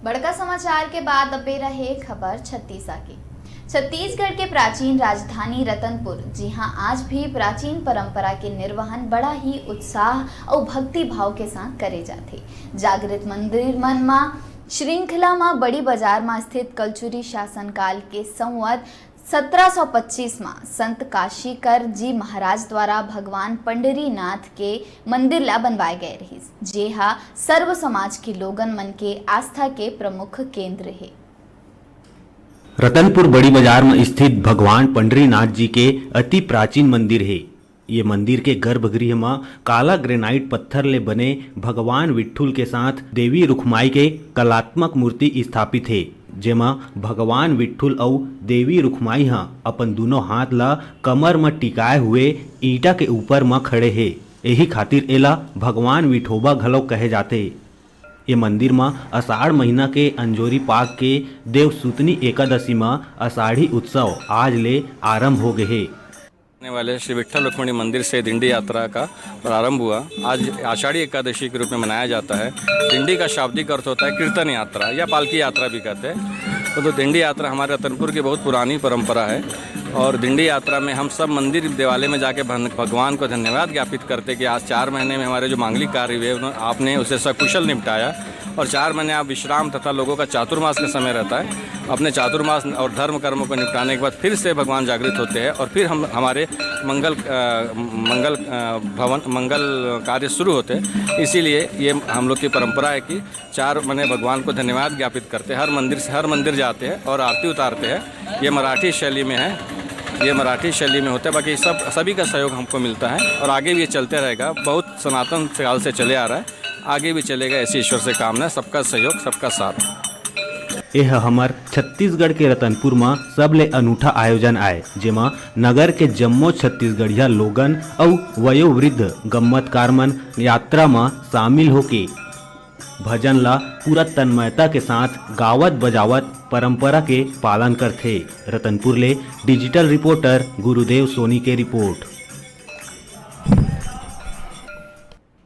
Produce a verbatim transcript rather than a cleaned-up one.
बड़का समाचार के बाद अब बेरा हे खबर छत्तीसा के। छत्तीसगढ़ के प्राचीन राजधानी रतनपुर, जिहां आज भी प्राचीन परंपरा के निर्वहन बड़ा ही उत्साह अउ भक्ति भाव के साथ करे जाथे। जागृत मंदिर मन म श्रृंखला म बड़ी बाजार म स्थित कलचुरी शासन काल के संवत सत्रह सौ पच्चीस म संत काशीकर जी महाराज द्वारा भगवान पंडरीनाथ के मंदिर ला बनवाए गए रहिस, जे हा सर्व समाज के लोगन मन के आस्था के प्रमुख केंद्र हे। रतनपुर बड़ी बाजार म स्थित भगवान पंडरीनाथ जी के अति प्राचीन मंदिर हे। ये मंदिर के गर्भगृह म काला ग्रेनाइट पत्थर ले बने भगवान विठुल के साथ देवी रुखमाई के कलात्मक मूर्ति स्थापित हे, जेमा भगवान विठुल अउ देवी रुखमाई ह अपन दूनों हाथ ला कमर म टिकाए हुए ईंटा के ऊपर म खड़े हे। एही खातिर एला भगवान विठोबा घलो कहे जाथे। ये मंदिर म अषाढ़ महीना के अंजोरी पाख के देवसुतनी एकादशी म अषाढ़ी उत्सव आज ले आरंभ हो गे हे। आने वाले श्री विठल रुक्मिणी मंदिर से दिंडी यात्रा का प्रारंभ हुआ। आज आषाढ़ी एकादशी के रूप में मनाया जाता है। दिंडी का शाब्दिक अर्थ होता है कीर्तन यात्रा या पालकी यात्रा भी कहते हैं। तो, तो दिंडी यात्रा हमारे रतनपुर की बहुत पुरानी परंपरा है और दिंडी यात्रा में हम सब मंदिर देवालय में जाके भन-, भगवान को धन्यवाद ज्ञापित करते कि आज चार महीने में हमारे जो मांगलिक कार्य हुए, उन्हों-, आपने उसे सकुशल निपटाया। और चार महीने आप विश्राम तथा लोगों का चातुर्मास का समय रहता है, अपने चातुर्मास और धर्म कर्मों को निपटाने के बाद फिर से भगवान जागृत होते हैं और फिर हम हमारे मंगल अ, मंगल अ, भवन मंगल कार्य शुरू होते हैं। इसीलिए ये हम लोग की परंपरा है कि चार महीने भगवान को धन्यवाद ज्ञापित करते हैं, हर मंदिर से हर मंदिर जाते हैं और आरती उतारते हैं। ये मराठी शैली में है, ये मराठी शैली में होता है। बाकी सब सभी का सहयोग हमको मिलता है और आगे भी ये चलते रहेगा। बहुत सनातन काल से चले आ रहा है, आगे भी चलेगा। ऐसी ईश्वर से कामना है। सबका सहयोग, सबका साथ। एह हमर छत्तीसगढ़ के रतनपुर म सबले अनूठा आयोजन आय, जेमा नगर के जम्मो छत्तीसगढ़िया लोगन अउ वयोवृद्ध गम्मतकार मन यात्रा म शामिल होके भजन ला पूरा तन्मयता के साथ गावत बजावत परंपरा के पालन करथे। रतनपुर ले डिजिटल रिपोर्टर गुरुदेव सोनी के रिपोर्ट।